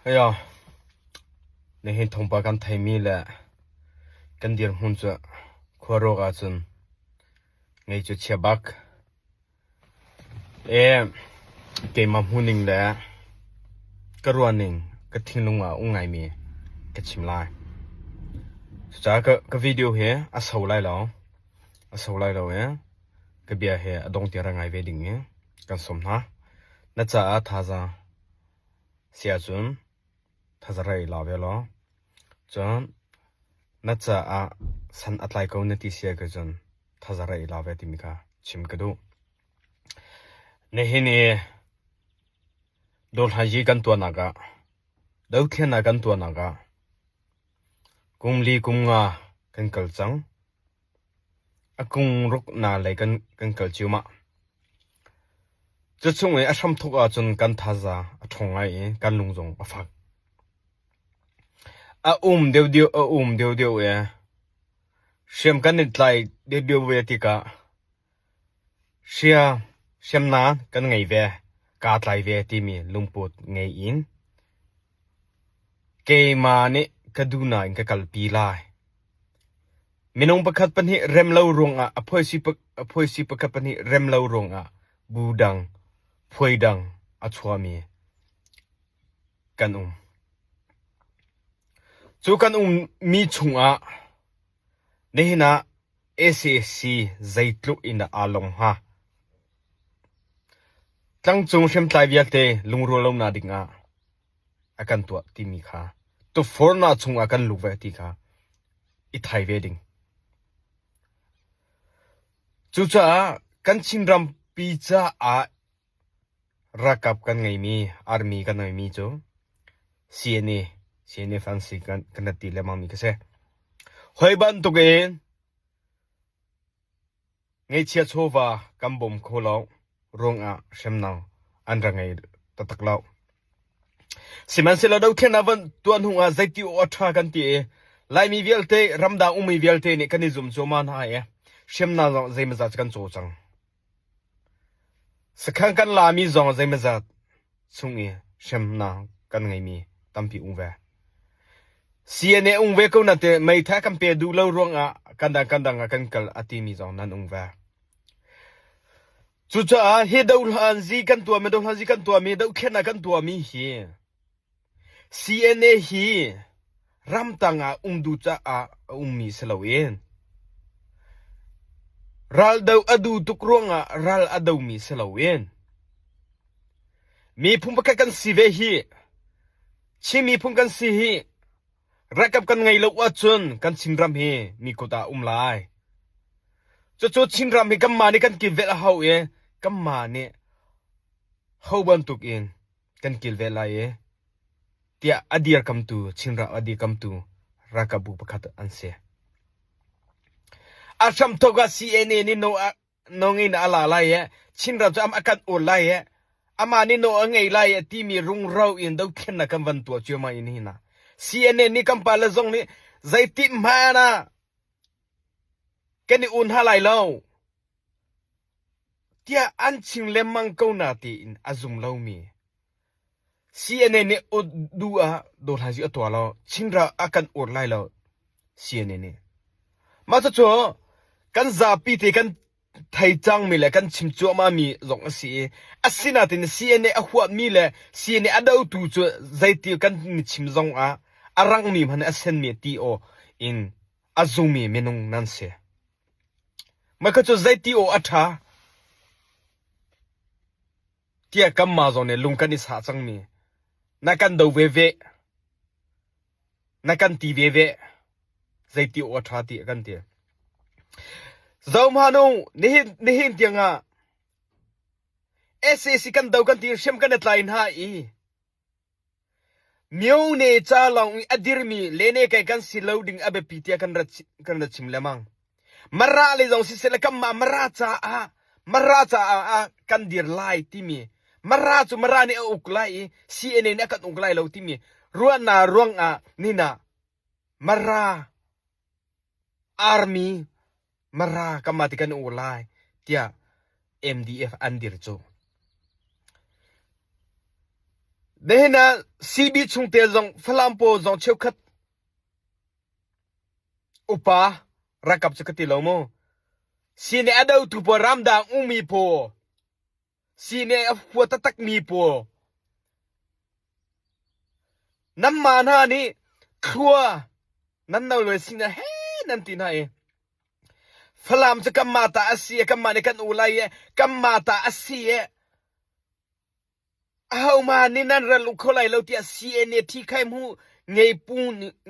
Heyo, nihin thawngpang kan theimi le kan dirhmun cu khuaruak ahcun ngei cu chia bak. E, keimah hmuhning le ka ruahning ka thinlung ah a um ngaimi ka chim lai. Cucaah ka, ka video hi a sau lai lo. A sau lai lo i ka bia hi a dong tiang ra ngai ve ding i kan sawm hna. Na caah thazaang si ahcun thazaang ra i la ve law cun na caah san a tlai ko na ti si ahcun thazaang ra i la ve timi kha chim ka duh. Nihin i dawrhlai kan tuahnak ah dothlennak kan tuahnak ah kum li kum nga kan kal cang. A kung ruk na lei kan kan kal ciammah. Cu chung i a hramthawk ahcun kan thazaang a ṭhawng ngai i kan lung zong a fak. A um deuhdeuh a um deuhdeuh i hriam kan i tlai deuhdeuh ve tikah hria hriamnam kan ngei ve, kaa tlai ve timi lungput ngei in keimah nih ka duhnak in ka kalpi lai. Minung pakhat pahnih rem lo ruangah a phuaisi pakhat pahnih rem lo ruangah bu dang, phuai dang a chuahmi kan um. Cu kan ummi chungah nihin ah sac zeitluk in dah aa lawng hnga? Tlangcung hriamtlai vialte lungrual lonak dingah a kan tuah timi kha tukforhnak chungah kan lut ve ti kha i thai ve ding. Cucaah kan Chinrampi caah ralkap kan ngeimi, army kan ngeimi cu CNA, CNA fansi kan, kan rat ti lengmangmi ka si. Hoi bantuk in Ngeihchiah chawva kan bawm kho lo ruangah hremnak an ra ngei taktak lo. Sihmanhsehlaw dothlennak van tuah hnu ah zeiti awk a ṭha kan ti i Laimi vialte ramdang ummi vialte nih kan i zum cuahmah hna i hriamnam zong zeimawzat cu kan caw cang. Sakhan kan lami zong zeimawzat chung i hremnak kan ngeimi tampi um ve. CNA um ve ko na te meitha kan pe duh lo ruangah kan dang kan dang ah kan kal a timi zong nan um ve. Cucaah hi dohlan zi kan tuahmi dohlan zi kan tuahmi dohthlennak kan tuahmi hi CNA hi ramtang ah um duh caah a ummi si loin raldo a duh tuk ruangah ral a domi si loin miphun pakhat kan si ve hi Chin miphun kan si hi ralkap kan ngei lo ahcun kan Chinram hi mi kut ah um lai. Cucu Chinram hi kanmah nih kan kilvel a hau i kanmah nih ho bantuk in kan kilvel lai i tiah a dirkamtu Chinram a dirkamtu ralkapbu pakhat an si. A hramthawk ah CNA nih no nongin a la lai i Chinram cu a kan ur lai i amah nih naw a ngei lai i timi rungro in dothlennak kan van tuah cuahmah in hin ah CNA nih kan pale zong nih zeiti hmanh ah kan i un hna lai lo tiah an chim lengmang ko na tiin a zum lomi CNA nih du ah dawhla zi a tuah lo Chinra a kan ur lai lo CNA nih mah cucu kan zapi te kan thei cangmi le kan chim cuahmah mi zong a si i asinain CNA a huahmi le CNA a dotu cu zeiti kan chim zong ah a rangmi hmanh a senmi ti aw in a zumi minung nan si. Mah kha cu zeiti aw a ṭha tiah kanmah zong nih lung kan i sah cangmi na kan do veve na kan ti veve zeiti aw a ṭha ti a kan ti. Zohhmanh u, nihin nihin tiangah sac kan do kan ti hriam kan i tlai hna i Myone ca lawng i a dirmi lene kai kan si lo ding a biapi tiah kan rat kan rat chim lengmang. Mara le zong siseh le kanmah Mara caah Mara caah ah kan dir lai timi Mara cu Mara nih a uk lai i CNA nih a kan uk lai lo timi ruahnak ruangah nina Mara Army Mara kanmah ti kan uk lai tiah MDF an dir cu. Nihin ah CB chungtel zong Falam pawl zong cheukhat upa ralkap cu ka ti lo mu. Sine a dotu pawl ramdang ummi pawl sine a hua taktakmi pawl nanmah hna nih thlua nan no le sine he nan ti hna i Falam cu kanmah ta a si i kanmah nih kan u lai i kanmah ta a si i Ahohmanh nih nan ral u kho lai lo tiah CNA thi khai hmu ngei pu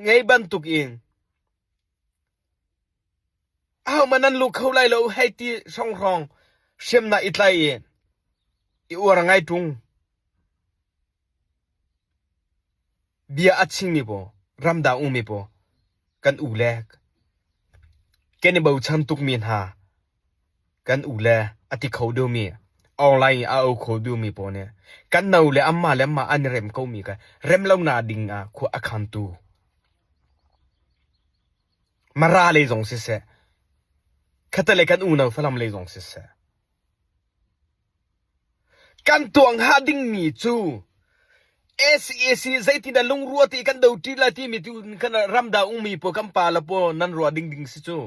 ngei bantuk in ahohmanh nan lu kho lai lo hei ti hrawnghrang hriamnak i tlai i i uar ngai ṭung. Bia a chimmi pawl, ramdang ummi pawl kan u le kan i bochan tukmi hna kan u le a ti kho deuhmi online i a au kho deuhmi pawl nih kan no le anmah le anmah an i rem komi kha rem lonak ding ah khua a khantu Mara lei zong siseh, khatalei kan unau Falam lei zong siseh, Kan tuah hnga dingmi cu SAC zeitindah lungrua ti kan do ṭi lai timi tu kan ramdang ummi pawl kan pa le pawl nan ruah ding ding si cu.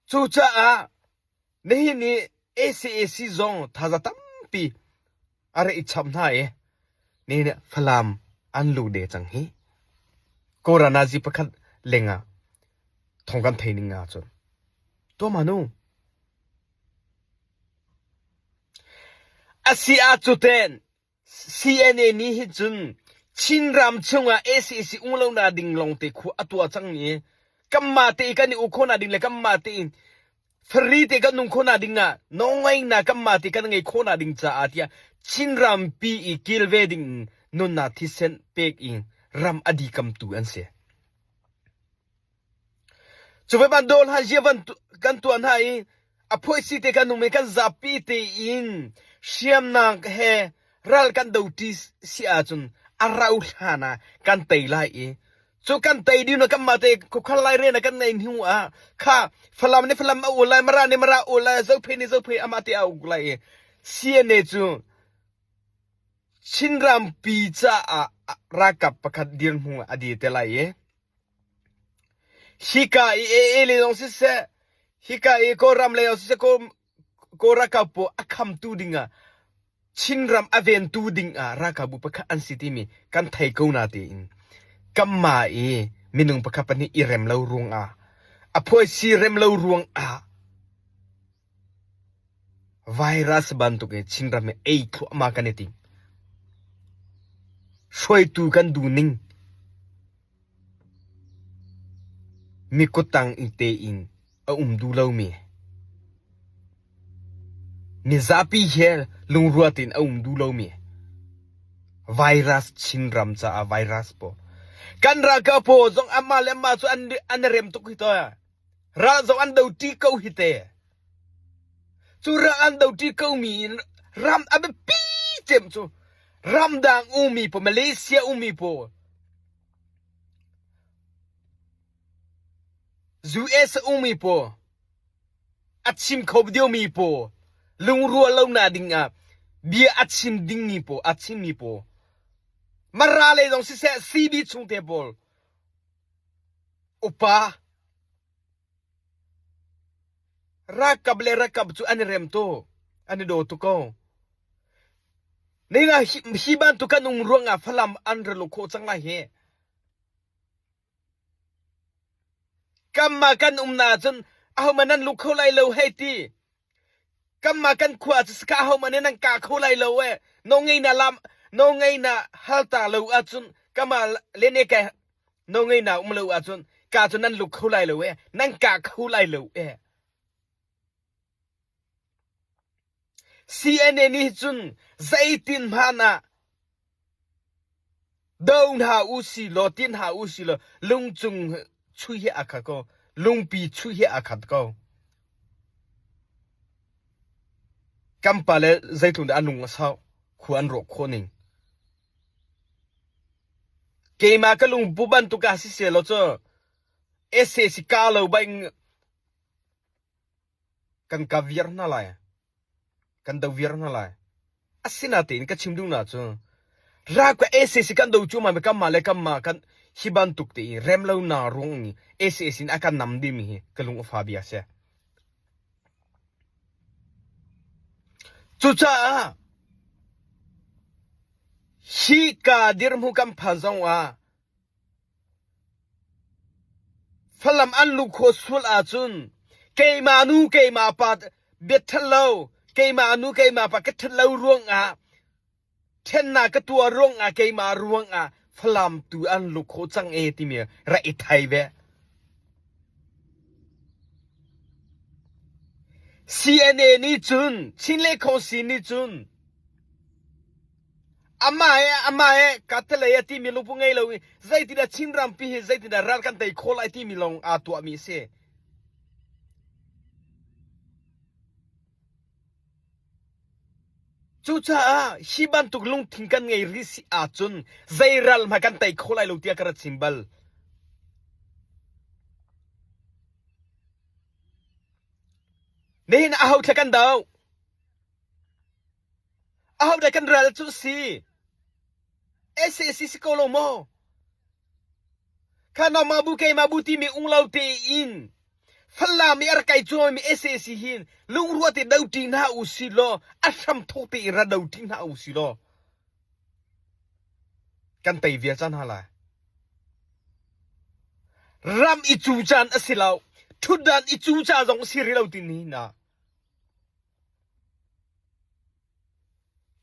Cucaah nihin i ACAC zong thaza tampi a rak i chap hna i nihin ah Falam an lu de cang hi. Kawlra nazi pakhat lengah thawng kan thei ning ahcun tuah ma nu. Asi ah cuten CNA nih hin cun Chinram chungah SAC um lo na ding lawngte khu a tuah cang i kanmah te i kan i uk khawhnak ding le kanmah tein free te kan nung khawhnak ding ah nawlngeihnak kanmah te kan ngei khawhnak ding caah tiah Chinram pi i kilve ding in nunnak thisen pek in ram a dikamtu an si. Cu ve ban dawl han zia van kan tuah hna i a phuaisi te kan um i kan zapi tein hriamnak he ral kan do ṭi si ahcun a rau hlan ah kan tei lai i cu kan tei ding na kanmah te khuakhal lai rian kan ngei hnu ah kha Falam nih Falam a ul lai Mara nih Mara ul lai Zophei nih Zophei amah te a uk lai i CNA cu Chinram pi caah ralkap pakhat dirhmun a dir te lai i Hika i AA lei zong siseh, hika i Kawlram lei zong siseh, Kawl ralkap pawl a khamtu dingah Chinram a ventu dingah ralkapbu pakhat an si timi kan thei ko na tiin kanmah i minung pakhat pahnih i rem lo ruangah a phuaisi rem lo ruangah Virus bantuk in Chinram hi ei thluahmah kan i tim. Hruaitu kan duh ning mi kuttang i tein a um duh lomi mizapi he lungrual tein a um duh lomi virus Chinram caah virus pawl kan ralkap pawl zong anmah le anmah cu an i rem tuk hi ta. Ral zong an do ṭi ko hi te. Cu ral an do ṭi komi ram a biapi cem cu ramdang ummi pawl Malaysia ummi pawl US ummi pawl a chim kho diomi pawl lungrual lo nak ding ah bia a chim dingmi pawl a chimmi pawl Mara lei zong siseh CB chungte pawl upa Ralkap le ralkap cu an i rem tu, an i daw tu ko. Nihin ah hi bantuk kan um ruangah Falam an ra lu khawh cang lai hi. Kanmah kan um na ahcun ahohmanh nan lu kho lai lo hei ti. Kanmah kan khua cu saka ahohmanh nih nan kah kho lai lo eh. No ngei na lam no ngei na hal ta lo ahcun kanmah lene kai no ngei na um lo ahcun ka cu nan lu kho lai lo eh. Nan kah kho lai lo eh. CNA nih cun zeitin hmanh ah do hna u si law tin hna u si law lungcung chui hi a khat ko lungpi chui hi a khat ko kan pa le zeitluk dah an lung a sau khua an rawh khawh ning keimah ka lungpu bantuk ah si seh law cu SAC ka lo bang kan ka viar hna lai. Kan do viar hna lai. Asinatein ka chim duhnak cu ralkap sac kan do cuahmah mi kanmah le kanmah kan hi bantuk te i remlonak ruang i sac in a kan nam dimi hi ka lung a fa bia a si. Cucaah hi ka dirhmun kan phan zong ah Falam an luh khawh sual ahcun keimah nu keimah pa biaṭhat lo keimah nu keimah pa ka ṭhat lo ruangah ṭhennak ka tuah ruangah keimah ruangah Falam tu an luh khawh cang e timi rak i thei ve. CNA nih cun Chin le Khawsi nih cun Amah he amah he katalei a timi lungput ngei lo i zeitindah Chin rampi hi zeitindah ral kan tei khawh lai timi lawng aa tuahmi a si. Cucaah hi bantuk lungthin kan ngei rih si ahcun zei ral hmanh kan tei kho lai lo tiah ka rak chim bal. Nihin aho thla kan doh? Ahodah kan ral cu si? SAC si ko lo maw? Kha nangmah bu keimah bu timi ung lo tein Falam i a rak kai cuami SAC hin lungruah te do ṭi hna u si law a hram thawk tein ra do ṭi hna u si law kan tei vial cang hna lai. Ram i cu caan a si lo. Ṭhutdan i cu ca zong a si rih lo ti ni hna.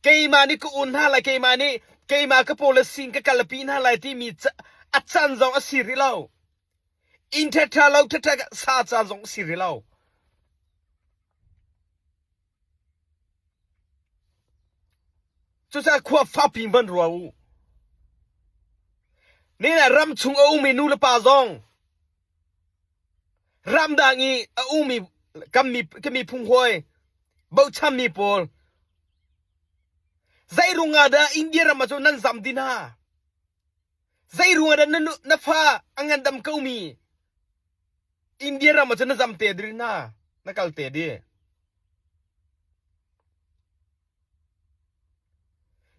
Keimah nih ka un hna lai, keimah nih keimah ka policy in ka kalpi hna lai timi a can zong a si rih lo. Inn ṭhaṭha lo ṭhaṭha sa ca zong a si rih lo. Cucaah khua fakpi in van rua u. Nihin ah ram chung a ummi nu le pa zong Ramdang i a ummi kan miphung hawi bochanmi pawl zei ruangah dah India ram ah cun nan zam ti hna? Zei ruangah dah na fa a ngandam komi India ram ah cun na zam te dih hna? Na kal te dih.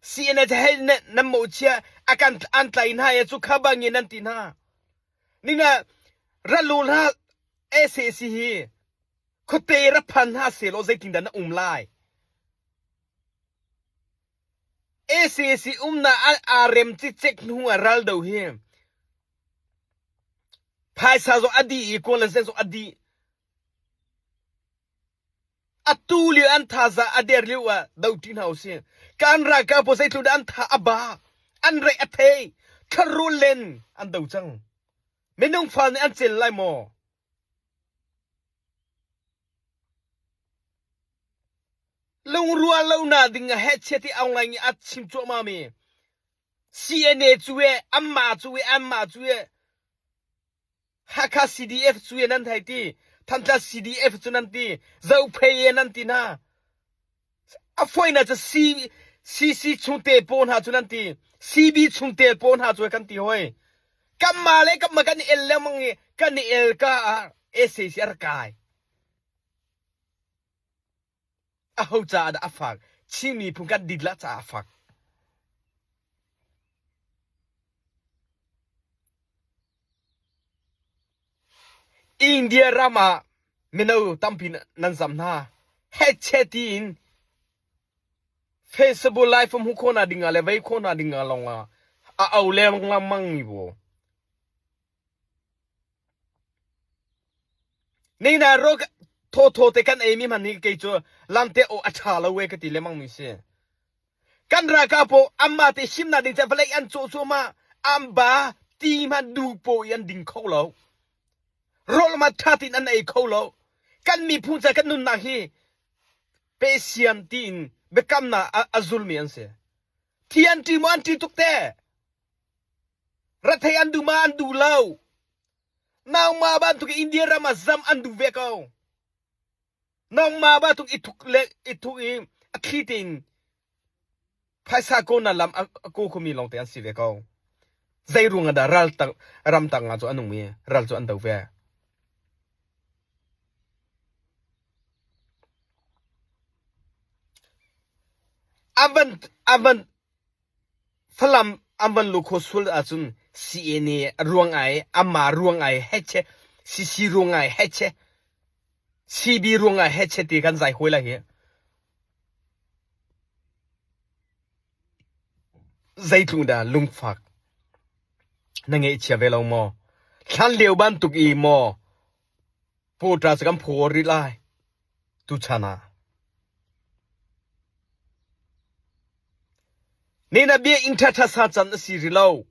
CNA hei nan mawhchiah a kan an tlai hna i cu kha bangin nan ti hna. Ningah ral u hlah sac hi khuate ra phan hna sehlaw zeitindah na um lai? Sac umnak aa rem cikcek hnu ah ral do hi phaisa zong a dih i kawl le zen zong a dih. Atu lio an thaza a der lio ah do ṭi hna usih. Kan ralkap pawl zeitluk dah an tha a ba, an reih a thei, thlarul len an do cang. Minung fal nih an cel lai maw? Lungrual lonak ding ah hehchiat i Aung Hlaing nih a chim cuahmah mi CNA cu e, anmah cu e, anmah cu e, Hakha CDF cu e nan thei ti, Thantlang CDF cu nan ti, Zophei e nan ti hna. A foina cu C, CC chungte paw hna cu nan ti, CB chungte paw hna cu kan ti hoi. Kanmah le kanmah kan i el lengmang i kan i el ka ah SAC a rak kai. Aho caah dah a fak? Chin miphun kan dihlak caah a fak. India ram ah mino tampi nan zam hna. Hechet tiin Facebook live hmu khawh na ding ah le vei khawh na ding ah lawng ah a au lengmang mi bu. Nina ro thawthaw te kan ei mi hman hi kei cu lamte aw a ṭha lo e ka ti lengmang mi si. Kan ralkap pawl anmah te himnak ding ca vawlei an cawh cuahmah an ba ti hmanh duh paw i an ding kho lo. Rawl hmanh ṭha tein an ei kho lo. Kan miphun ca kan nunnak hi pesiam tiin biakamnak a zulmi an si. Thi an ṭi maw an ṭi tuk te. Rethei an duh ma an duh lo. Nangmah bantuk India ram ah zam an duh ve ko. Nangmah bantuk i thuk le i thuk i a thli tein phaisa kawlnak lam a kaw khomi lawngte an si ve ko. Zei ruang ah dah ral tang ram tang ah cu an um i ral cu an do ve. Avan avan Falam an van lu kho sul ahcun CNA ruang ai ama ruang ai heche CC ruang ai heche CB ruang ai heche ti kan zai hoi lai hi. Zeitluk dah lungfak na ngeihchia ve lo maw? Hlan lio bantuk i maw pawṭa cu kan phaw rih lai tuchan ah. Nina bia inn ṭhaṭha sa can a si rih lo.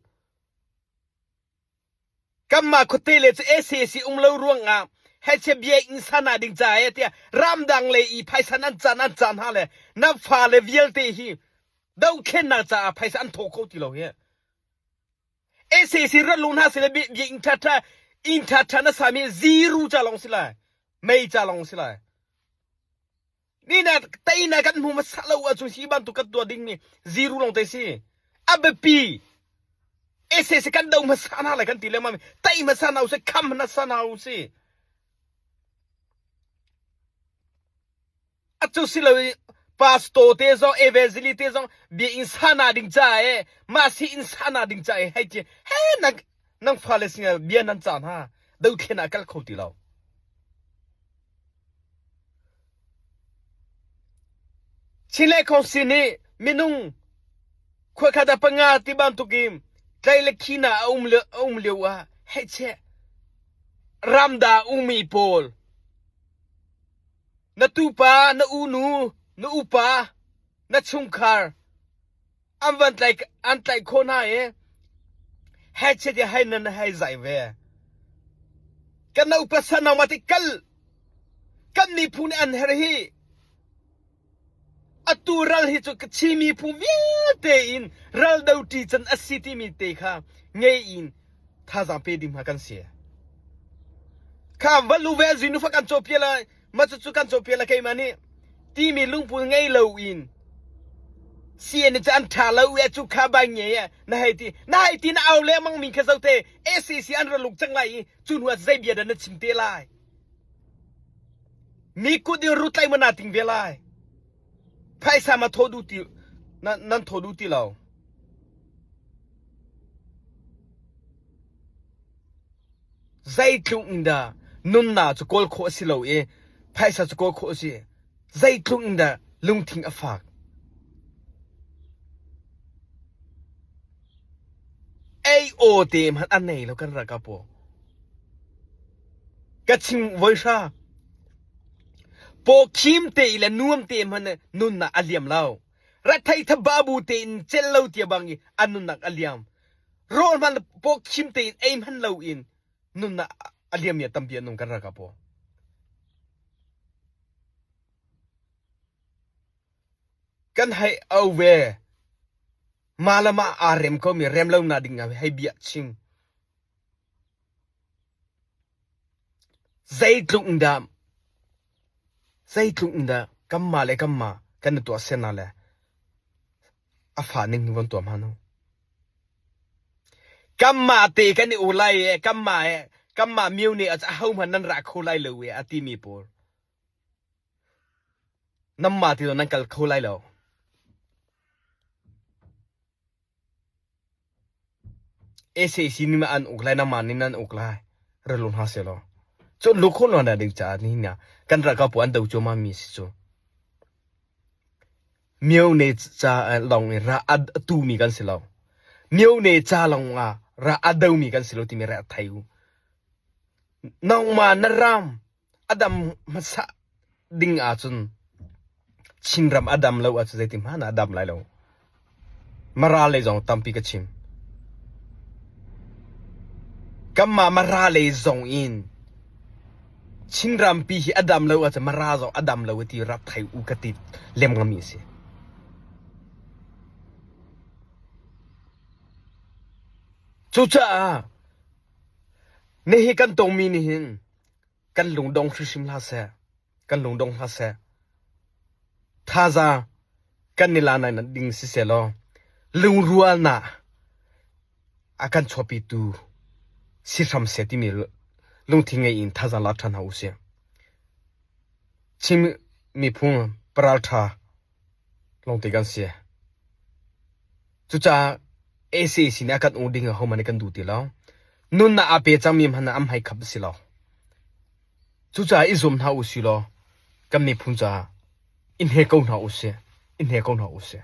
Kanmah khuate le cu sac um lo ruangah hechia bia inn sana ding ca e tiah ramdang lei i phaisa nan can an can hna le nan fale vialte hi dothlennak caah phaisa an thawh kho ti lo hi. Sac rat lung hna sile bia inn ṭhaṭha inn ṭhaṭha na sami zero ca lawng si lai mei ca lawng si lai. Nina teina kan hmu hmasa lo ahcun hi bantuk kan tuah dingmi zero lawng te si. A biapi. SAC kan do hmasa hna lai kan ti lengmang mi tei hmasa hna usih kham hmasa hna usih. Atu si lo i pastor te zong evangelist te zong bia in sa na ding ca e mah si in sa na ding ca e hei ti he nang nang fale singa bia nan ca hna dothlen ah kal kho ti lo. Chin le Khawngsi nih minung khuakhat ah panga ti bantuk in tlai le khina a um a um lio ah hehcheh ramda ummi pawl na tupa na unu na upa na chungkhar an van tlaih an tlaih khawh hna i hechet i hei nan hei zai ve kan upa san ma ti kal kan miphun nih an her hi atu ral hi cu Chin miphun vialte in ral do ṭi can a si timi te kha ngei in thazaang pe ding hna kan si kha valu ve zinu fa kan caw pial Mah cucu kan cawpial le keimah nih timi lungput ngei loin CN cu an ṭha lo e cu kha bai nge e na hei ti na hei ti na au lengmang mi kha zote SAC an ra luk cang lai i cu hnu ah zei bia dah na chim te lai mi kut in rut lai ma na ting ve lai phaisa ma thaw duh ti nan thaw duh ti lo Zeitluk in dah nunnak cu kawl khawh a si lo i phaisa cu kawl khawh a si. Zeitluk in dah lungthin a fak. Ei aw te hmanh a nei lo kan ralkap pawl. Ka chim voi hra. Pawkhim te i le nuam te hmanh nunnak a liam lo. Rathei thababu tein cel lo tia bang i a nunnak a liam. Rawl hmanh pawkhim tein ei hmanh loin nunnak a liammi a tampi an um kan ralkap pawl. Kan hei au ve. Mah le mah aa rem komi rem lo na ding ah hei bia chim. Zeitluk in dah zeitluk in dah kanmah le kanmah kan i tuah sian le a fa ning hi von tuah hmanh u. Kanmah te kan i u lai e kanmah e kanmah myo nih a ho hmanh nan ra kho lai lo e a timi pawl. Nanmah ti nan kal kho lai lo. SAC nih an uk lai nangmah nih nan uk lai ra lung hna seh law cu lukhun lo na ding caah nihin ah kan ralkap pawl an do cuahmah mi si cu myone ca lawng in ra a tu mi kan si lo myone ca lawng ah ra a do mi kan si lo timi ra thei u nangmah na ram A dam hmasa ding ahcun Chinram a dam lo ahcun zeitin hmanh ah a dam lai lo. Mara lei zong tampi ka chim. Kanmah Mara lei zong in Chinrampi hi a dam lo ahcun Mara zong a dam lo ti rak thei u ka ti lengmang mi a si. Cucaah nihi kan tongmi nih hin kan lungdong hrimhrim hlah seh. Kan lungdong hlah seh. Thazaang kan i la nai ding siseh law lungrualnak a kan chuahpitu si hram seh timi lungthin ngei in thazaang la ṭhan hna usih. Chin miphun paralṭha. Lawngte kan si. Cucaah ACAC nih a kan ur ding ahohmanh nih kan duh ti lo. Nunnak aa pe cangmi hmanh ah an hmai khap a si lo. Cucaah i zuam hna u sih law kan miphun caah i hne ko hna u sih. I hne ko hna u sih.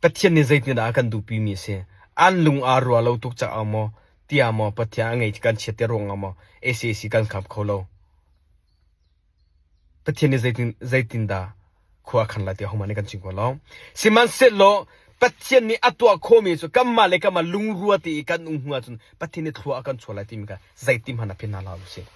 Pathian nih zeitindah a kan duhpimi a si? An lung aa rua lo tuk caah maw, tiah maw Pathian a ngei kan chiat te ruangah maw ACAC kan kham kho lo? Pathian nih zeitindah khua a khan lai ti ahohmanh nih kan chim kho lo. Sihmanhsehlaw Pathian nih a tuah khawhmi cu kanmah le kanmah lungrua te i kan um hnu ahcun Pathian nih thlua a kan chuah lai timi kha zeitin hmanh ah phin hna hlah usih.